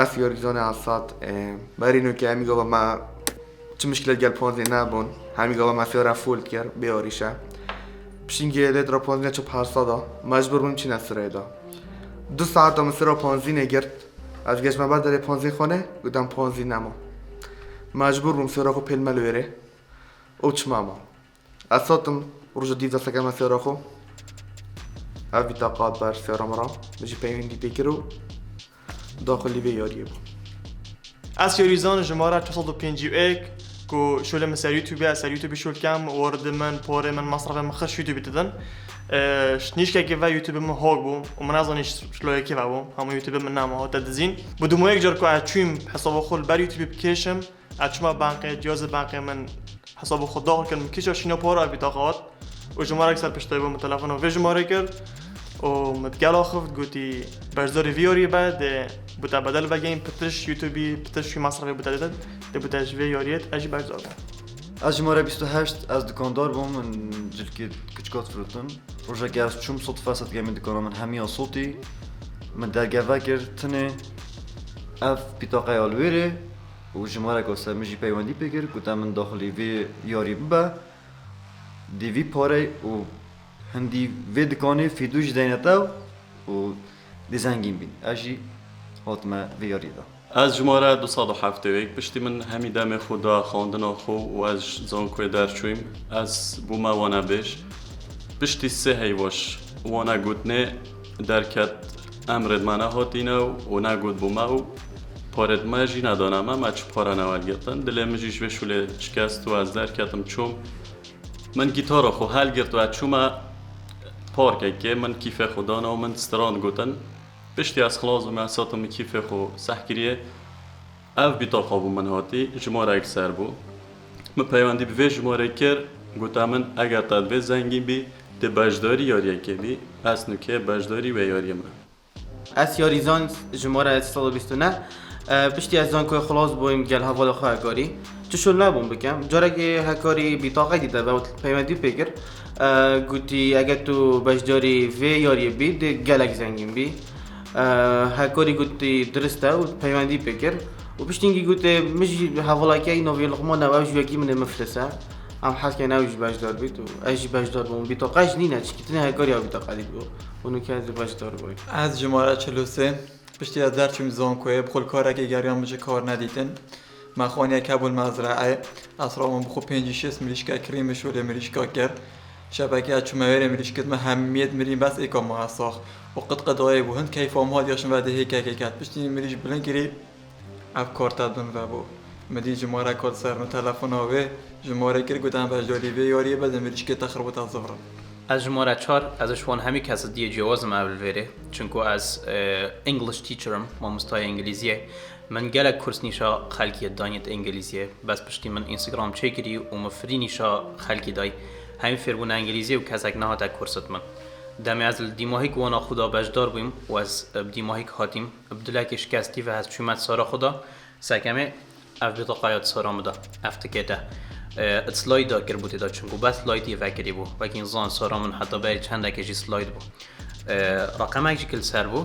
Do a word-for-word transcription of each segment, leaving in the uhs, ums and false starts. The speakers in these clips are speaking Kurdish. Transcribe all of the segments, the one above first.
Ez Yorîzanê Esad, e, berî nûke hemî gava me çi mişkîlet gel ponzî nebûn. Hemî gava me sêra full dikir, bê arîşe. Pişingê lê dira ponzî çi persa da. Mecbûr bûm çîne sirê da. Du saeta min sira ponzî nêgirt. Ez geç me ber derê ponzî xwe ne, gotem ponzî nema. Mecbûr bûm sira xwe pêl me li wêrê. Û çima ma. Ez satim roja dîv desteke me sêra xwe. Ev bîtaqa ber sêra min re. Min jî peywendî pê kir û daxilî vê yariyê bû. Ez Yorîzan ji mara çar sed û pêncî û yek ku şolê min ser YouTube, ez ser YouTube şol kem, ordi min, porê min, masrafê min xist YouTube didin. E, nîşkekê ve YouTube min hok bû û min nezanî şloyekê ve bû. Hema YouTube min nema hate dizîn. Bi dûmo yek car ku ez çûyim hesaba xwe li ber YouTube bikêşim, ez çûma banqê, cihazê banqê min hesaba xwe daxil kir, min kişa şîna para ev bîtaqa hat. Û jimarek ser piştayî bû, min telefona vê jimarê kir û min digel axift, gotî, beşdarî vî yariyê be, dê bi te bedel vegeyîn, pitiş YouTubeî, pitiş wî masrefê bi te didin, dê bi te ji vê yariyê ez jî beşdar bûm. Ez jimare bîst û heşt, ez dukandar bûm, min cilkê kiçika difirotin. Rojekê ez çûm, sodfe sedkemî dikana min hemiya sotî, min dergeve kir, tinê ev bîtaqeya li wêrê û jimareka ser min jî peywendî pê kir, gote min daxilî vê yarî bibe, dê vî parey û hindî vê dikanê fîdû jî deyne te û dê zengîn bîn. Ez jî hatime vê yariyê de. Ez jimare du sed û heftê û yek, piştî min hemî demê xwe da xwendina xwe û ez ji zankoyê derçûyim, ez bûme wanebêj. Piştî sê heyva ji wana gotinê derket, emrê me nehatîne û negot bû me û parê me jî nedane me, me çi pare newergirtin. Dilê min jî ji vê şûlê şikest û ez derketim çûm. Min gîtara xwe helgirt û ez çûme parkekê, min kîfê xwe dana û min stran gotin. Piştî ez xilas bûme, ez hatim kîfê xwe seh kiriye. Ev bîtaqa bû min hatî, jimarek ser bû. Min peywendî bi vê jimarê kir, gote min, eger te divê zengîn bî, dê beşdarî yariyekê bî, ez nûke beşdarî wê yariyê me. Ez Yarîzan, jimare sed û bîst û neh. E, piştî ez zankoyê xilas bûyim gel hevala xwe Hekarî. Çi şol nebûm bikem. Carekê Hekarî bîtaqekî de ve û peywendî pê kir. E, gotî, eger tu beşdarî vê yariyê bî, dê gelek zengîn bî. E, Hekarî gotî, dirist e û peywendî pê kir. Û piştî hingî gotê, min jî hevalekî navê Luqman e û ew jî wekî min ê miflis e. Em hez keyn ew jî beşdar bît û ez jî beşdar bûm. Bîtaqe jî nîne, çikî tinê Hekarî ya bîtaqe dîtibû. Û nûke ez ê beşdar bûyim. Ez jimare çil û sê. Piştî ez derçûm zankoyê, bi xwe li karekê geriyam, min ji kar nedîtin. Me xaniye kebûl mezre'e. Ez rabûm bi xwe pêncî şêst mirîşke kirî, min şolê mirîşka kir. Şevekê ez çûme wêrê mirîşkê, me hemiyê mirîn, bes êka ma sax. Û qit qidayê bû. Hin keyfa min hat, ya şim ve dê hêkekê ket. Piştî mirîş bilind kirî, ev kar te din vebû. Min dî jimareka li ser min telefona wê, jimarê kir, got, em beşdarî vê yariyê be, dê mirîşkê te xirabû te zivrin. Ez jimare çar, ez ji wan hemî kes diyê ciyawaz im ev li vêrê. Çunku ez, e, English teacher im, mamostayê îngilîziyê. Min gelek kurs nîşa xelkê danî di îngilîziyê. Bes piştî min Instagram çêkirî û min frî nîşa xelkî dayî. Hemî fêrbûne îngilîziyê û kesek nehate kurs di min. Demê ez li dîmahîk wana xwe da beşdar bûyim û ez, e, bi dîmahîk hatîm. Bi dilekê şikestî ve ez çûme di sara xwe da. Sekemê ev bîtaqaya di sara min da. Ev tikê te. E, it slide da kiribû tê da, çunku bes slide yê vekirî bû. Wekî zan sara min heta berî çendekê jî slide bû. E, reqemek jî ki li ser bû.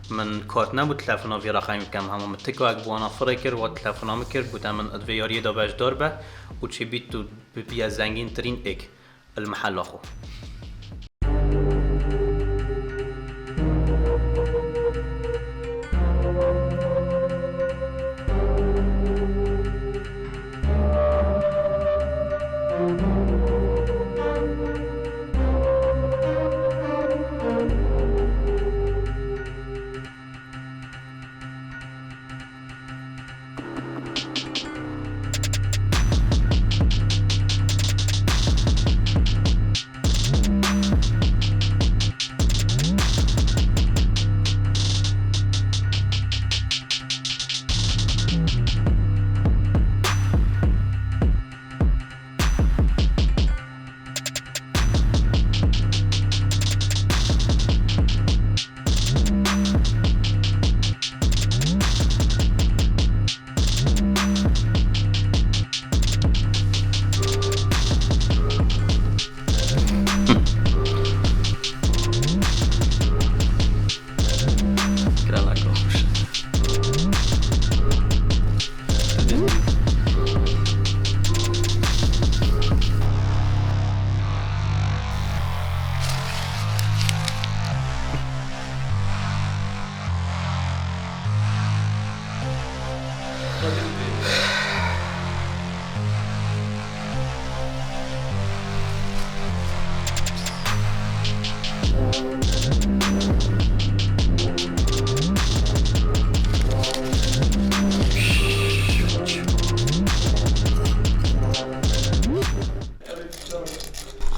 Min kart nebû telefona vî reqemî bikem. Hema min tikayek bi wana firê kir, wa telefona min kir, gote min di vê yariyê de beşdar be û çê bît tu bibiye zengîntirîn êk. المحل اخو.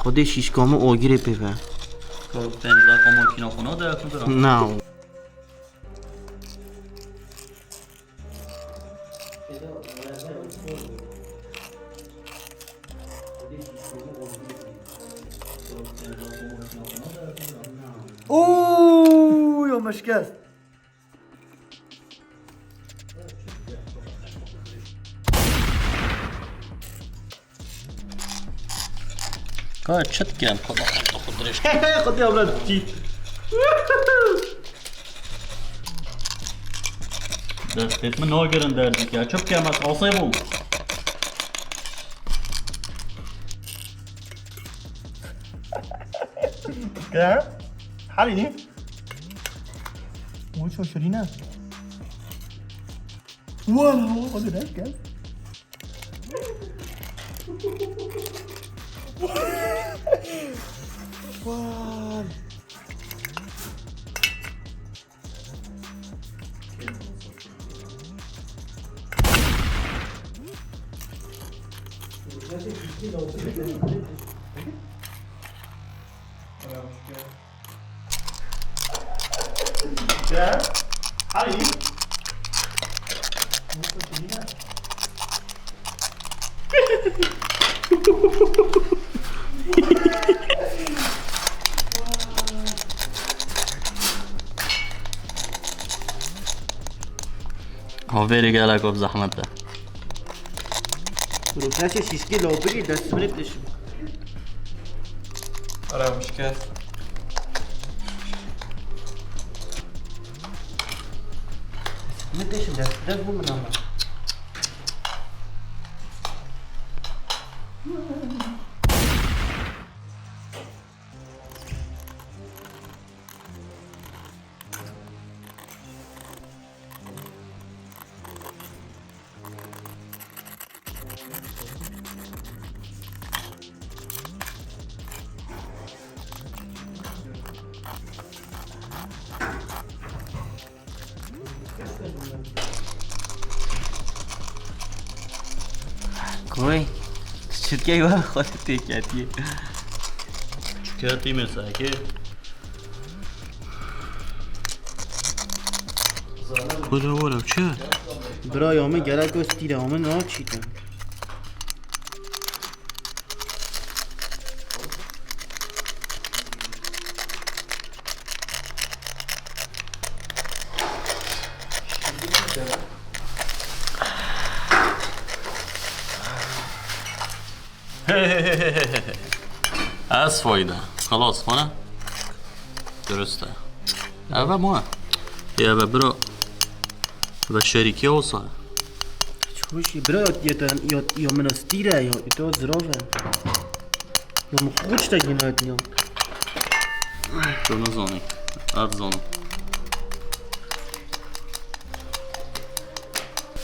Xwedê şîşka min agirê pê be. Ka pênc deqa makîna xwe nade, xwe bira. Na. Ooo, ya me şikest. Ka çi dikem? Xweda xelta xwe dirêj. Xwedî abla dikî. Destêt min nagirin derdî ya. Çi bikem ez asê bûm. Ya? Halî ne? Bu çok şirine. Wala, o da ne gel? Vay. Ya. Hayır. Havêrê gelek bi zehmet e. Rûpnaşê şîşkê lawbirî dest min tişim. Ara mişke. Min tişim dest, dest bû min ama. Koy, çirkey wa xwe tê ketiye. Çiketî mesela ki. Were were çi? Bira ya min gerek o stîra min naçîtin. Ez fayda. Xelas, xwana. Durust e. Eve mu? Eve bira. Ve şerîkiya olsa. Çi hoşî bira ya, ya, ya, ya min stîre ya, ya zirave. Ya min xwe tiştek yî nayet ya. Tu nizanî. Ev zanim.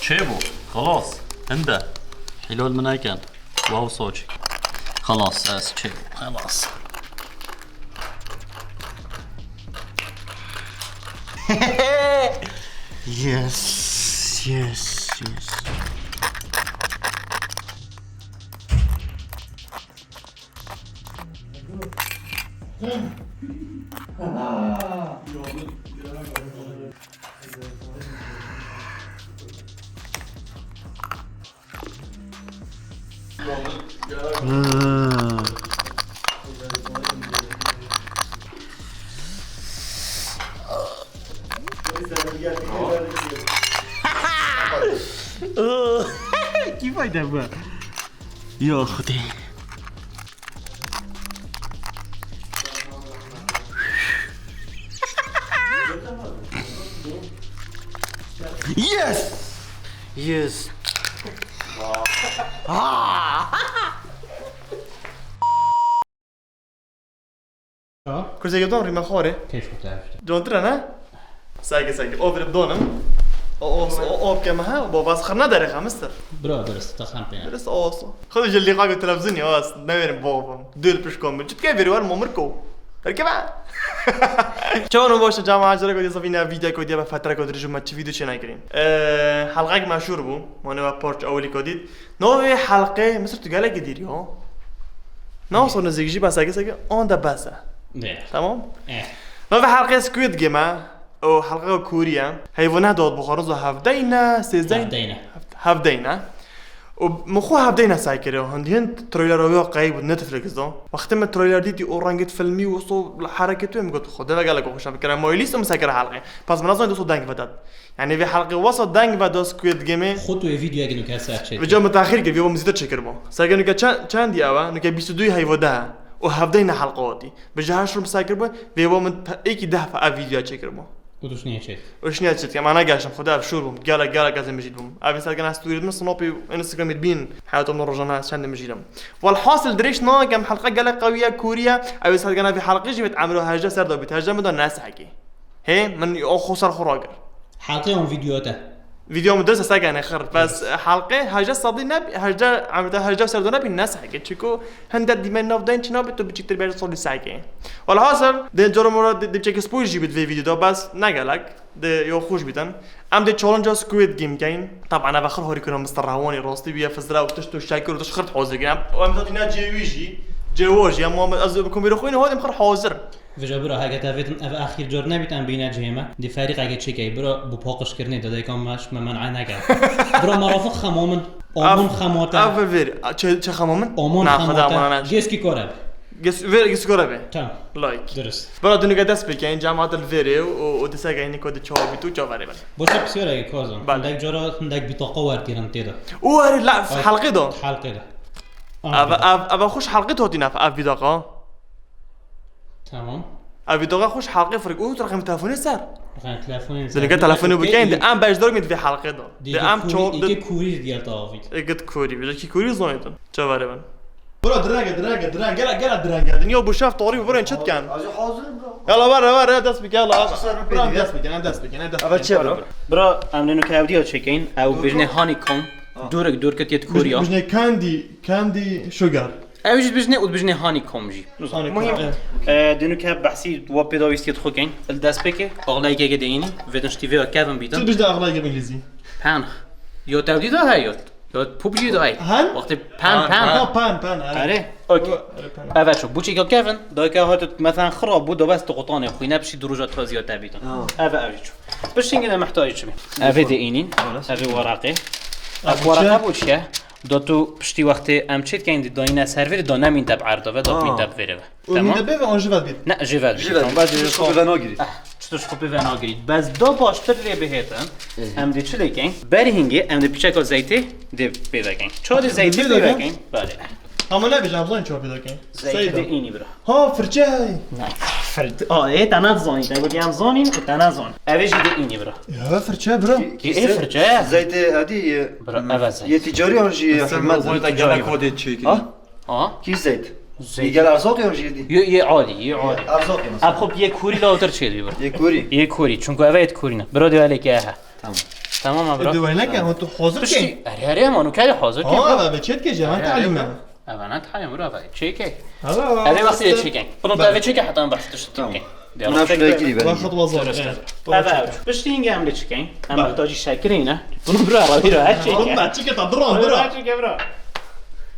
Çê bû. Xelas. Hinde. Hîlal min nekin. Wow, soç. Xelas, ez çê bû. Xelas. Yes, yes, yes. Ha. Kî fayda bu? Ya Xwedê. Yes! Yes! Ah! Ha? Kurzê yê don rîme xwarê. Keşke tevşte. Contire ne? Saygı saygı. O verip donim. O, o, o, o keme ha. Bo bas xırna dere xamistır. Bro, dürüst, taxan pêne. Dürüst olsun. Xwedê ji lîqa ku televîzyonê was, ne verin bo bim. Dûr pişkom min. Çitke veri var momir ko. Herke ben. Çawan baş cama acele ko diyasa vîna video ko diye ben fatra ko dirjim çi video çênay kirin. Eee, halqek meşhur bu. Mane ve parç awli ko dit. Navê helqê, Misir tu gelek dir yo. Naso nizîk jî bes e, kesek e, onda bes e. Ne. Tamam? Eh. Navê helqê Squid Game e. O helqe Kûrî ye. Heyvane dot bixwarin zo hevdeyne, sêzdeyne. Hevdeyne. Hevdeyne. O min xwe hevdeyne sekire. Hindî hin trailer o qey bû Netflix do. Wextê min trailer dîtî o rengê filmî û so hereket wê min got xwe. Deve gelek xweş em kire. Moylis em sekire helqê. Pas min nazan doso deng vedat. Yani vê helqê wasa deng ve da Squid Game. Xwe tu ê videoyek nuke ser çêt. Vêca min texîr kir, vê wa min zîtir çêkiribû. Serge nuke çend, çendî ew e? Nuke bîst û du heyva deh e. Û hevdeyne helqa hatî. Bi ji heşt rûm ser kiribû, vê wa min te-, êkî deh fe ev videoya çêkiribû. Û tu şiniye çêt. Û şiniye çêt. Em ana geştim, Xwedê ev şûr bûm. Gelek, gelek ez ê mijîl bûm. Ev ê sergena stûrî min, Snapî, Instagramî bîn. Heyata min rojane ez çendê mijîl im. Welhasil dirêj nakem, helqa gelek qewî ye, kûrî ye. Ew ê sergena vê helqê jî vêt emro hejdeh ser da bît. Hejdeh min da nesekê. Hê, min o xwe ser xwe ragir. Helqê an video te. Video min dirse sekene xir. Bes helqê hejdeh sedî ne, hejdeh, em de hejdeh ser do nebî nesekê. Çiko hende dîmen nav dayin çi nabî tu biçîktir bêje solî sekê. Welhasil, dê coro mora dê, dê çekî spoil jî bit vê video da, bes ne gelek. Dê yo xweş bitin. Em dê challenge Squid Game kein. Taban eva xir harî kuna mistir rewanî rastî biye fizra û tişt û şekir û tişt xirt hazir gine. Em da dîna cêwî jî, cêwo jî, em Muhammed ez bi komîro xwîne hodem xir hazir. Vêca bira, heke te vêtin ev axîr car nebît em bîne cihê me. Di ferîqeke çêkey bira, bi paqijkirinê dadeyka me ji me men'e neke. Bira, me rafik xema min. Amon xema te. Ev ver. Çi, çi xema min? Amon xema te. Gêskî kore. Gês-, ver, gêskî kore be. Tamam. Like. Dirist. Bira, dinûke dest pêkeyin, cemaat li verê û, û dîsa ke hinî ku di çawa bît û çawa verê bin. Bo se pisyareke kazan. Bale. Hindek cara hindek bîtaqa wertîrin tê de. Û erê la, helqê da. Helqê de. Ev, ev, ev xweş helqê totî naf, ev bîtaqa. Tamam. Ev bîtaqa xweş helqê firik. Û tu rexim telefonê ser. Rexim telefonê ser. Dilge telefonê bikeyin, de em beşdar mit vê helqê da. De em çor, de kûrî diye tavît. Ê git kûrî, bir ki kûrî zonêtin. Çavarê ben. Bira, direnge, direnge, direnge, gela, gela direnge. Dinya bu şef tarî bu, buraya çit ken. Acı hazır bro. Yala, var, var, dest bike, yala. Bira, dest bike, dest bike, dest bike. Ava çe bro? Bira, em ne nuke evdiya çekeyin. Ew bijne honeycomb. Durek, durek yet kûrî ya. Bijne candy, candy sugar. Ew jî dibijne û dibijne honeycomb jî. Honeycomb, muhîm. Evet. E, dê nuke behsî wa pêdawîstiyê xwe kein. Li destpêkê axlayekê dê înî, vê din ştî vê kevin bîtin. Tu bijde axlayekê bi îngilîzî. Pan. Yo tevdî da he yo. Yo pubjî da he. Han? Wextê pan, pan. Ha, pan, pan, evet. Erê? Okey. Pan. Eve ço. Buçîka kevin, dayka hatit, mesela xira bû, da bes tu qutanê xwîne, piştî du roja taziya te bîtin. Ha. Eve ev ço. Piştî ne mehtayî çi bî? Eve dê înîn. Eve waraqê. Ev waraqe bû çi ye? Da tu piştî wextê em çê dikeyin, dî dayîne ser vê, da nemîn te bi erda ve, da mîn te bi vêrê ve. Û mîn te bê ve an ji ve bît? Ne, ji ve bît. Ji ve bît. Çitur xwe ve nagirît. Ah, çitur xwe pê ve nagirît. Bes da baştir lê bihêtin. Em dê çi lê keyin? Berî hingê em dê piçeka zeytê dê pê vekeyin. Ça dê zeytê pê vekeyin? Belê. Ama ne bêjin, em zanîn ça pê vekeyin. Zeytê dê înî bira. Ha, firçe hey. Ne, firçe. A, ê, te ne zanîn. Te gotî em zanîn, te ne zanîn. Ev ê jî dê înî bira. Ya, firçe bira. Ê, firçe. Zeytê edî, e, bira, ev e zeyt. Yê ticarî an jî hizmet. Sen te gele kodê çêkî. Ha? Ha? Kî zeyt? Zeyt. Yê gel erzaq yan jî dî? Yê, yê alî, yê alî. Erzaq yan. Ev xop yê kûrî lawtir çê dî bira. Yê kûrî. Yê kûrî. Çunku eve yê kûrî ne. Bira dê welê ke he. Tamam. Tamam ha bira. Dê welê ke, ha tu hazir ke? Piştî, erê, erê, ama nu kere hazir ke. Ha, eve çet ke, cehan talîme. Eve ne talîm bira, eve çêke. Eve wextê çêke. Bunu te eve çêke heta em behs tişt. Tamam. Buna şuraya gireyim ben. Wexit wazan. Eve ev. Piştî hingê em lê çikeyin. Em mihtacî şekirê ne. Bunu bira ra bira her çêke. Bunu çike ta duran bira. Her çêke bira.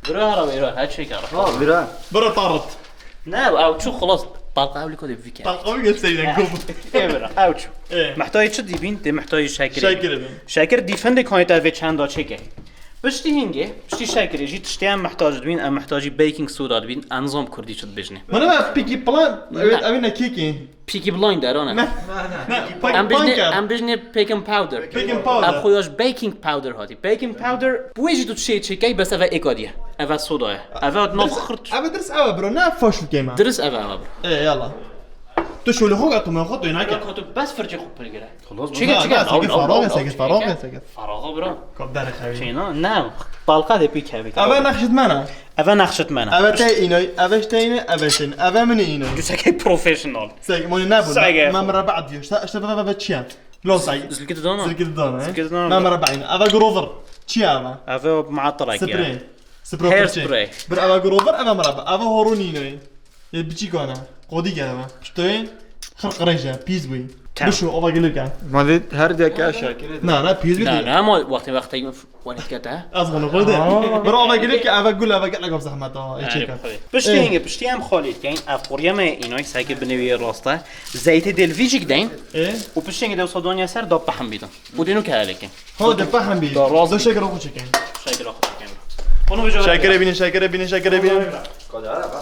Bira ra bira her çêke. Ha, bira. Bira tarot. Ne, ew çû xelas. Talqa ew li kodê bike. Talqa bike seyre gom. Ê bira, ew çû. Mihtacî çi dîbîn? Dê mihtacî şekirê. Şekirê bin. Şekir dîfin de kanî te vê çenda çêke. Piştî hingê, piştî şekirê jî tiştê em mihtac dibîn, em mihtacî baking soda dibîn, em zom kurdî çi dibêjinê. Mana me Peaky Blan-, ew, ew ne kekê. Peaky Blinder, ana. Ne, ne, ne. Em bijne, em bijne baking powder. Baking powder. Ev xuya ji baking powder hatî. Baking powder, bu wê jî tu çê çêkey, bes eve êka diye. Eve soda ye. Eve hat nav xirt. Eve dirs eve bro, ne faş bikeyme. Dirs eve eve bro. Ê, yalla. Tu şolê xwe gat, tu me xwe tu nake. Yok, tu bes firçê xwe pilgire. Çike, çike. Seke faraxe, seke faraxe, seke. Faraxe bira. Kap dere xewi. Çêna? Ne, balqa de pî kevî. Eve nexşit me ne. Eve nexşit me ne. Eve te înoy, eve ji te îne, eve ji te îne. Eve min înoy. Tu seke professional. Seke, moni ne bu. Seke. Me mirebe diyor. İşte, işte ve, ve, ve çiyen. Lo seke. Zilki dana. Zilki dana, he? Zilki dana. Me mirebe îne. Eve grover. Çi eve? Eve muattalak ya. Sprey. Sprey. Hairspray. Bir eve grover, eve mirebe. Eve horun înoy. Yê biçîk ana. Qodî gere me. Piştoyê xir qirêj e, pîs bûyî. Tamam. Bişo, ava gelirken. Ma dê her deka şakir. Na, na, pîz Na, bidî. Na, ama wextê, wextê wanî dikete. Ez bunu koydu. Bro, ava gelirken eve gul, eve gelek zahmet ha. Ê, çêke. Piştî hingê, piştî em xalî dikeyn, ev qurye me înay, seke binêwî raste. Zeytê dêl vî jî gideyn. Ê? Û piştî hingê de wisa danya ser, da pehm bîdin. Û dê nû kehelêkin. Ho, de pehm bî. Da rast. Da şeker oxu çekin. Şeker oxu çekin. Onu bir Şekere binin, şekere binin, şekere binin.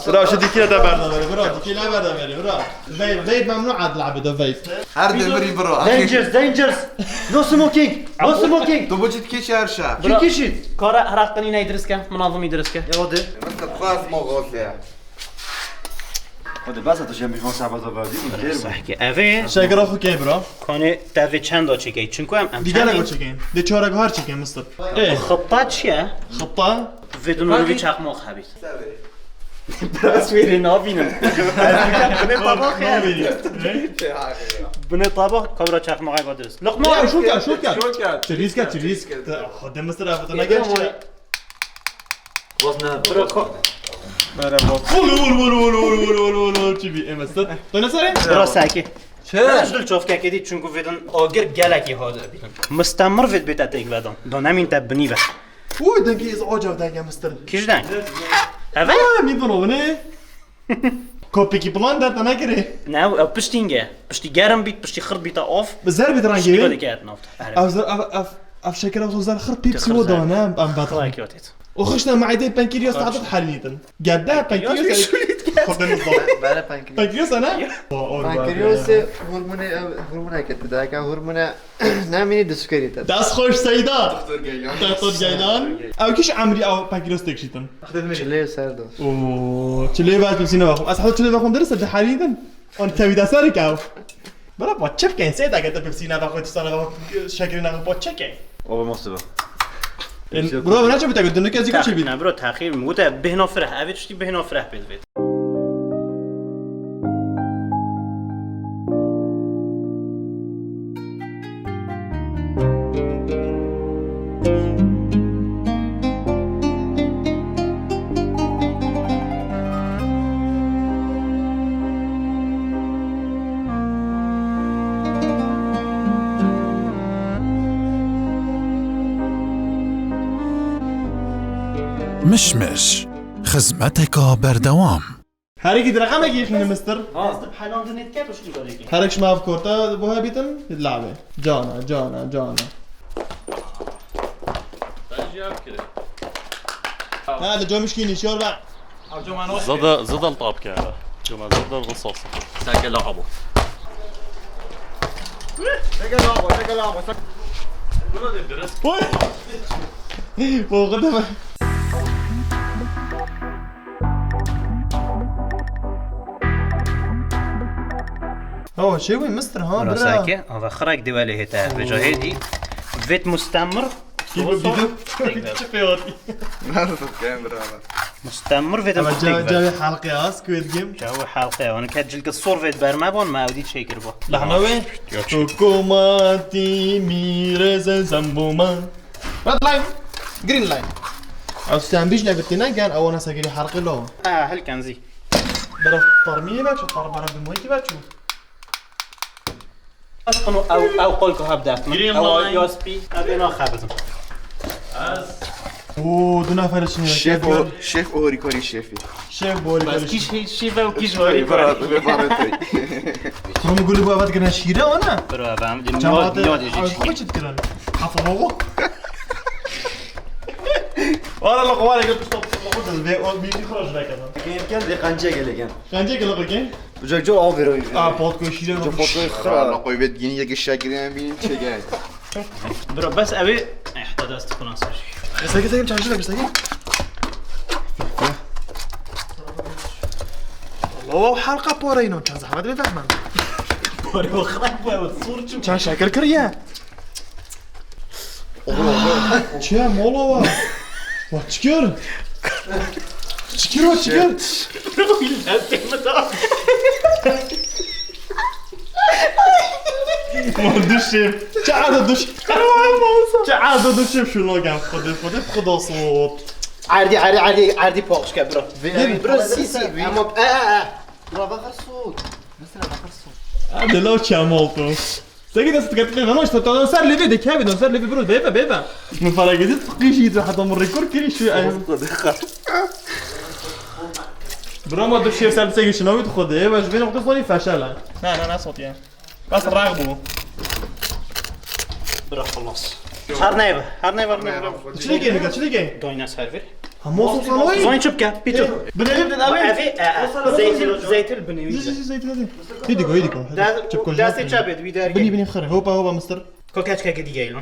Bira, şu dikî de berdan verin, bira. Dikî de berdan verin, bira. Vape, vape memnû ad labi de vape. Her demirî bira. Dangerous, dangerous. No smoking, no smoking. Tu bu ciddi kişi her şey. Bira. Kişi. Kara Iraq'tan yine İdris ke, mınavım İdris ke. Ya o de. Mesela bu kadar smoke olsa ya. Hadi bas at hocam, bir muhabbet var değil mi? Sahke. Eve. Şeker oxu ke bira. Kone tevê çend o çekey. Çünkü em, em Digere çend go çekin. De çorek har çekin mısır. Ê. Xıtta çi ye? Xıtta? Vedin onu bir çakma oxu hebit. Biraz verin abinin. Bine tabak ya. Bine tabak, kamera çakma kadırız. Lokma. Ya, şoker, şoker. Şoker. Çiriz ke, çiriz. Hadi mısır abi, ne geç? Waz ne? Bırak. Merhaba. Vur, vur, vur, vur, vur, vur, vur, vur, çivi, emestir. Döne sare? Bırak saki. Çi? Ez dil çofke kedi çünkü vedin agir gelek hadi. Mustemir vid bita tek vedin. Donemin te bini ve. Uy, dengi iz ocav dengi mıstir. Kişden. Evet. Aa, mi bunu ne? Kopeki plan da tane kere. Ne, e, piştinge. Pişti gerim bit, pişti xır bita of. Bi zer bit rangi. Pişti bit ket naft. Ev zer, ev, ev, ev şeker ev zer xır pipsi o da ne? Em bat. Kolay ki otet. O xişna maide pankreas tadat halinitin. Gedde pankreas. Xudun zor. Bere pankreas. Pankreas ne? Pankreas hormonu, hormonu kette. Daha hormonu ne mini de sukeri tet. Das hoş Seyda. Doktor Geylan. Doktor Geylan. Ev kiş emri ev pankreas tekşitin. Çilê ser dost. Oo, çilê ver pipsine bakım. Ez hadi çilê bakım deriz de halinitin. On tevî de ser kaw. Bira, ba çep kein, sê dage te pipsî nava xwe, tişta nava xwe, şekerî nava xwe, ba çep kein. Ava masiba. Bro, ne çep te, dünük ez yıka çebi. Ne bro, taxir mi? Wute bihna fireh, evet, işte bihna fireh pêd vêt. Mişmiş, xizmeteka berdewam. Her iki dirhemekî xîne mistir. Ha. Helandin etke tu şunu böyle ki. Her iki şima ev korta bu hebitin, labe. Cana, cana, cana. Ben cevap kire. Ha, de comiş kini şor be. Zada, zada tabke. Cuma zada rısas. Seke la abu. Seke la abu, seke la abu. Buna da biraz. Oy. Bu kadar mı? Oh, şey bu mısır ha, bira. Sake, ava xirek de wele hete. Ve cahedi. Vet mustemir. Kî bu bîdû? Çi pêwatî? Nasıl kayın bira? Mustemir vet. Ama cevê halqe az, Squid Game. Cevê halqe, onu ke cilke sor vet berme bon, ma evdî çekir bu. Lahna ve? Yok. Hukumati mireze zambuma. Red line. Green line. Ew sandwich ne bitti ne gel, ewana segili halqe lo. Ha, helken zî. Bera tarmiye ve, şu tar bera dimoy ki ve şu. Ez qino ew, ew qol ku hevdef min. Green line. Ew U S B, ev ê naxebizim. Oo, du nefere çinî. Şef o, şef o harikari şefi. Şef bu harikari. Bas kî şef, şef ew kî harikari. Bera, bera, bera. Bunu gülü bu evet gene şire o ne? Bro, ben de Cemaat niyot, niyot de edecek. Ay, kaç etkilen? Kafa baba. Ara la kovara gel stop stop. Ve o bir şey kıracak adam. Gel gel de kanca gel gel. Kanca gel gel. Uca co av veroy. Aa, potko şire. Uca potko xira. Ama koy vet yeni yek şakirine bin çeken. Bro, bas evi. Eh, da dest kuna sor. Seke seke çarşı da seke. Allah, halqa pora ino, çan zahmet bir bakman. Pora o xrak bu, surçum. Çan şakir kır ya. Çe mola var. Bak çıkıyor. Çıkıyor, çıkıyor. Lan düşeyim. Çağda düş. Çağda düşeyim şu logan. Hadi, hadi, hadi olsun. Erdî, erdî, erdî, erdî poxçke bro. Bro, si, si. Ama, e, e, e. Bro, bakar soğuk. Mesela bakar soğuk. Hadi la Kemal tu. Segi de sıkıntı ne? Ama işte tamam, ser leve de kemi de, ser leve bro, bebe, bebe. Min fara gidip sıkışı yedi, hatta min rekor kiri şu ay. Bro, ma dur şef, ser segi şuna bir xode, baş ben o da soni faşala. Na, na, na, sot ya. Bas rag bu. Bırak, halas. Her neyve, her neyve, her neyve. Çile gel, çile gel. Dayna server. Ha, mos olsa ne? Zayın çöp gel, bir tur. Binelim de abi. Evi, e, e, zeytin, zeytin binelim. Zeytin, zeytin, zeytin. Hadi go, hadi go. Çöp koy. Desti çöp et, bir dergi. Bini, bini xır. Hopa, hopa, mısır. Kokeçke gidiyor lan.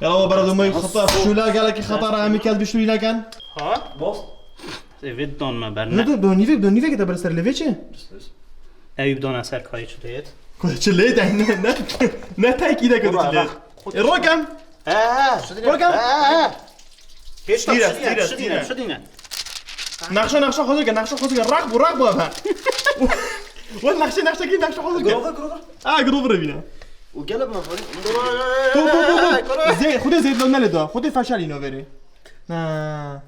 Ya o bara domayı xata, şula gel ki xata ra hemi kel düştü ilan kan. Ha? Boss. Evet, don me berne. Ne don, don nivek, don nivek de ber ser leveçi. Eyüp don ser kayı çileyet. Kayı çileyet, ne, ne, ne tayki de kayı çileyet. E, rokem. He, he. Rokem. He, he. Hiç de şu dine, şu dine, şu dine. Nakşa, nakşa hazır gel, nakşa hazır gel. Rak bu, rak bu abi. Ulan nakşa, nakşa gel, nakşa hazır gel. Grover, grover. Ha, grover bine. O gel bana. Bu, bu, bu, bu. Zey, xudê zeyt lo nele da. Xudê faşal ino veri. Ha.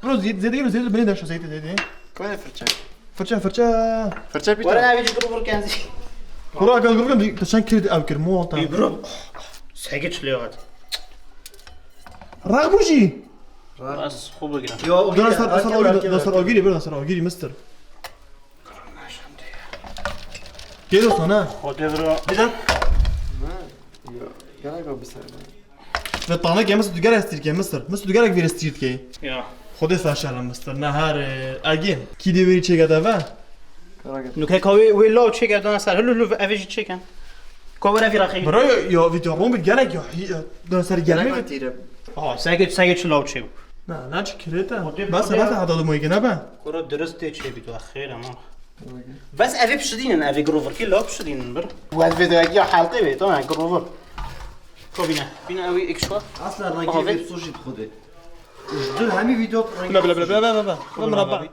Bro, zeyt, zeyt, zeyt, zeyt, bine de şu zeyt, zeyt. Koyne fırça. Fırça, fırça. Fırça pita. Wara abi grover kenzi. Bro, aga grover kenzi. Taşan kirdi ev kirmo alta. Bro. Sege çiliyor at. Rak bu jî. Bas, xwe bigire. Yo, o Dur, gire, nasıl, nasıl arke, o giri, arke, nasıl arke. O giri, bir nasıl o giri, mister. Gel o sana. Hadi bro. Bir de. Gerek yok bir sayı. Ve tane ki mister, tu gerek stil ki mister. Mister, tu gerek bir stil ki. Ya. Xwedê saşara mister. Ne her, e, egin. Ki de veri çekede ve. Nuke ka wê, wê law çêke dana ser. Hulu hulu eve jî çêken. Ka were vîra xeyî. Bro, ya, ya, video rom bir gerek ya. Hi, e, dana ser gelme. Gerek tîre. Aha, sege, sege çi law çê. Na, na çi kirete. Bas, bas, hada dumoy gene be. Kura dürüst tê çê bî tu, xêr ama. Bas eve pişidînin, eve grover ki law pişidînin bir. Wez video ya halqe be, tamam, grover. Ko bine, bine evi ek şu. Asla rengî ve su jî xwedê. Ji du hemî video rengî. Bla, bla, bla, bla, bla, bla. Bla, bla, bla.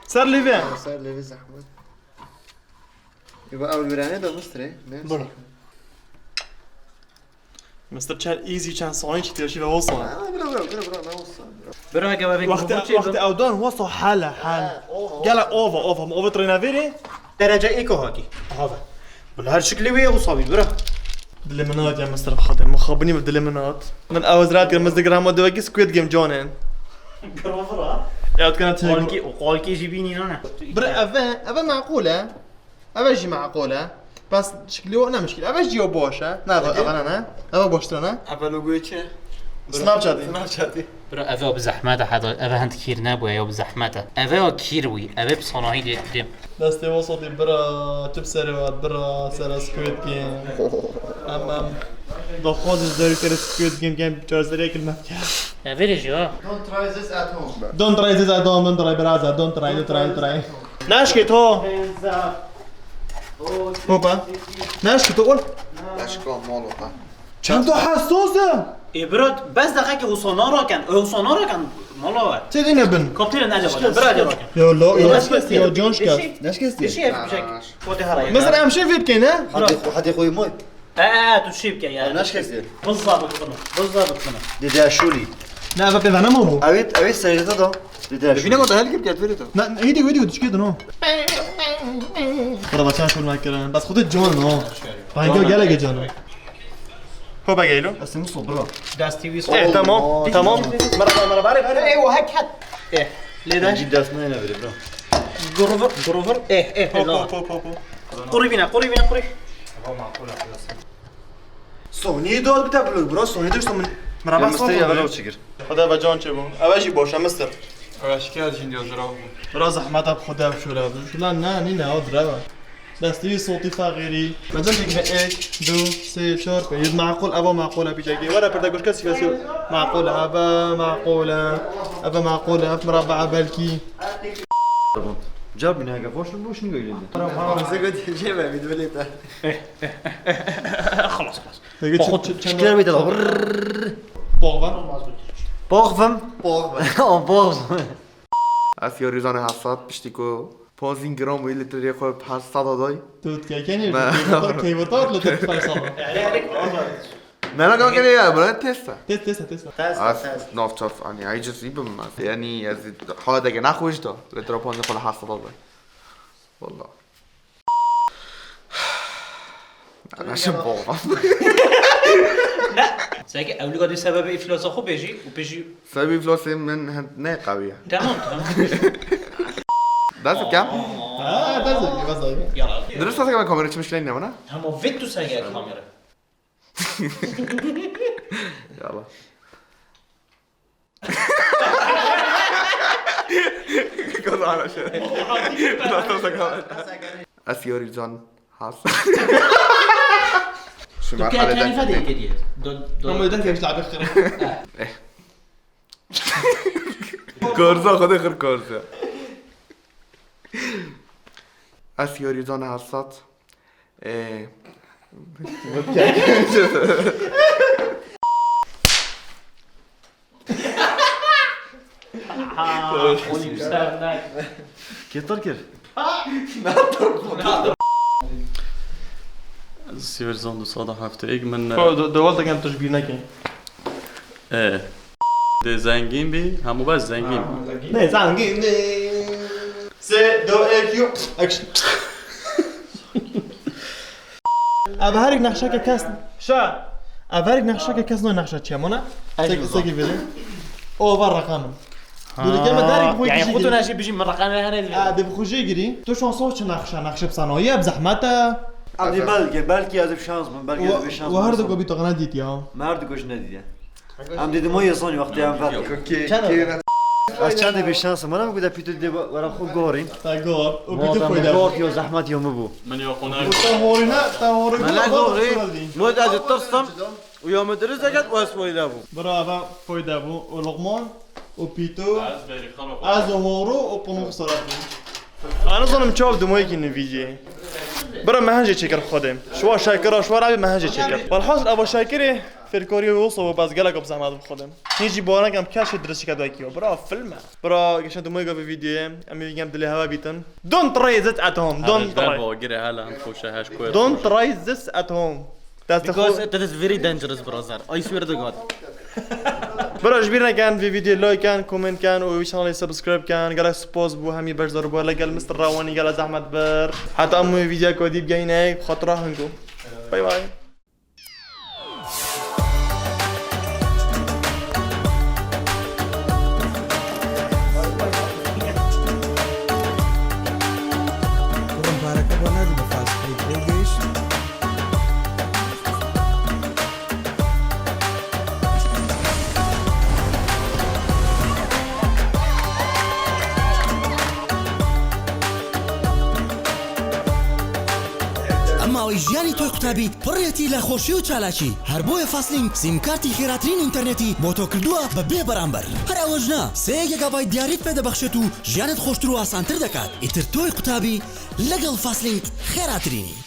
Ser lêve. Ser lêve zehmet. Ê, va ew li virane de Misirê, ne? Bro. Mister çend easy, çend saniye çi têşî ve olsa. Ha, bira, bira, bira, bira, ne olsa, bira. Bira, gava vek Wextê, bu çê wextê bim. Ew dan wasa hala, hal. Ha, ova, Gela ova, ova, ova trêna vêrê. Derece êko hatî. Aha ve. Bila her şiklî wê olsa bî, bira. Dilê min hat ya Mister Xatê, min xabinî bi dilê min hat. Min ew ez rahat kir, min zigira ma dewekî Squid Game canin. Grover ha. Ya, dikana tê Qalkî, o qalkî jî bînî nane. Bir eve, eve maqul e. Eve jî maqul e. Bes şiklî o ne mişkil. Eve jî o baş e. Ne eve, eve ne ne? Eve boştir ne? Eve logoyu çi? Snapchat'î. Snapchat'î. Bira eve bi zehmet e heta. Eve hend kîr nebûye ya bi zehmet e. Eve ya kîr wî. Eve bi sanahî dê, dê. Destê wasa dê bira, tip serê wat bira, sera Squid Game. Em, em. Daxwaz ji derî kere Squid Game, game çareseriyek li me bike. Ya verê jî ha. Don't try this at home. Don't try this at home, don't try, brother, don't try, don't try, don't try. Naşkê to. Hopa. Naşkê to ol. Naşka molo ha. Çend o hesas e? E bro, bes deqekê wisa naraken, e wisa naraken, mala we. Tê dîne bin. Kaptêrê nece bakan, bira de bakan. Yo, lo, yo, Naşkê yo, John şikar. Naşkê Dişi ev bir şey. Kote haraya. Mesela em şey vê bikeyne? Hadi, hadi koy moy. E, e, tu şî bike yani. Naşkê. Buzla bıkkını, buzla bıkkını. Dede Aşuri. Ne, eve pêvene mi bu? Evet, evet, seride de. Dede Aşuri. Bine ko da hel kir ket veri to. Na, hedi, hedi, düşke dino. Bura bacan şunu kirin. Bas xwedê can o. Rengê gelek can o. Hopa geylo. Esim sobra. Destî wî. Eh, tamam, tamam. Merhaba, merhaba. Ey, o hek het. Eh, lê de. Cî dest neyne veri bro. Grover, grover. Eh, eh, Hop, hop, hop, hop, hop. Qurî bîne, qurî bîne, qurî. Sony dal bide bro, bro, Sony dal, Sony. Merhaba, Sony. Hadi eve can çê bû. Eve jî boş e, mister. Eve şikayet jîn diyor zira. Biraz zahmet abi, Xwedê şöyle abi. Şöyle ne, ne, ne, o direva. Destî sotî feqîrî. Mecel çekme ek, du, sê, çar, pênc. Yed maqul, eva maqul e pîçekê. Were perde goşke sifesi. Maqul e, eva maqul e. Eva maqul e, ev mirabaa belkî. Cevap ne, eger boş mu, boş mu göyledi? Tamam, size götüreceğim ben, bir de öyle yeter. Xalas, xalas. Peki, Xwe çi-, çi-, çend Şikler bir de. Poxvin. Poxvin. Poxvin. Poxvin. Ez ya rîzanê hesat piştî ku panzdeh gram wî litrê xwe bi hesat a day. Tu dikekeniye Me- keyvata, keyvata li tu pey sala. Mera ka kene ya, bro, testa. Test, test, test. Test, Ez test. Navçaf, hani, I just even, yani, ez halete ke naxweş da, litre panzdeh xwe li hesat a day. Valla. Ana şim boğam. Ne? Sanki evliga di sebebi iflasa xo bêjî û pêjî. Sebebi iflasê min hend ne qewiye. Tamam, tamam. Dest kim? Ha, dest kim? Yala. Dirist hasa kamera çmiş leyne bana. Tamam, vet tu sanki kamera. Yala. Kazana şey. Nasıl sakal? Asiyori zan has. Şuma Tu kâ halde kenifa de kediye. Do do. Ama neden gelmiş abi kırık? Korza, xwedê xir korza. Asiyori zan hasat. Ee. Ha, oğlum sen ne? Ketir kir. Sivir zon du sada hafta ilk min. Xwe do do wal tekem tu ji bîr nekin. Ee. De zengin bi, hemû bes zengin. Ne zengin bi. Se do ek yo. Action. Ev herek nexşeke kes. Şa. Ev herek nexşeke kes no nexşa çiye mona. Seki seki veri. O var rakamın. Dûrî keme darî bi xwe Yani kişî xwe tu girî. Neşî bijî min reqemê hene Ha, dibî. Dê bi xwe jê girî. Tu şansa çi nexşa, nexşe bi sanayiye, bi zehmet e. Em dê belkî, belkî ez bi şans bim, belkî ez bi şans bim. Û her diko bî tu qana dît ya. Merdiko ji nedîye. Em dê dimoy yê zanî wextê em vet. Çend? Ez çendê bê şans im. Bana bigude pîtû dê wera xwe gorî. Te gor. Û pîtû Madem foyda. Gort yo zehmet yo min bû. Min yo xwe ne. Te horî ne, te horî. Me ne gorî. Mod ez tirsim. Û ya min dirist deket û ez foyda bû. Bira eve foyda bû. Û Luqman û pîtû. Ez berî xalo. Ez û horo û punu xisara bû. Ana zanim çav dimoy ki ne vîdyoyê. Bira me hence çeker xwedê. Şuwa şakira, şuwa rabî me hence çeker. Walhasil eva şakirê. Fêrkariya wê wisa bû, bes gelek bi zehmet bi xwedê. Hîn jî bawer nekem keşê dirist şike daykiyo. Bira film e. Bira geçen dimoy gavê vîdyoyê. Em ê vîgem dilê heva bîtin. Don't try this at home. Don't try. Baba gire hala em xoşe heş koyar. Don't try this at home. That's the Because whole it is very dangerous, brother. I swear to God. Bira ji bîr nekin, vê vîdyoyê like ken, comment ken û wî channelê subscribe ken. Gelek spas bû hemî beşdar bû. Hele gel mister Rawanî gele zehmet bir. Heta em wê vîdyoya ku dî bigeyne, xatira hingo. Bye bye. Kurban pareke bana bir fast food. ئەم ماوەی ژیانی تۆی قوتابی پڕێتی لە خۆشی و چالاکی، هەر بۆیە فاسلینگ سیمکارتی خێراترین ئینتەرنێتی بۆ تۆ کردووە بە بێ بەرامبەر. هەر ئەوەش نا، سێ گیگابایت دیاریت پێ دەبەخشێت و ژیانت خۆشتر و ئاسانتر دەکات. ئیتر تۆی قوتابی لەگەڵ فاسلینگ خێراترینی.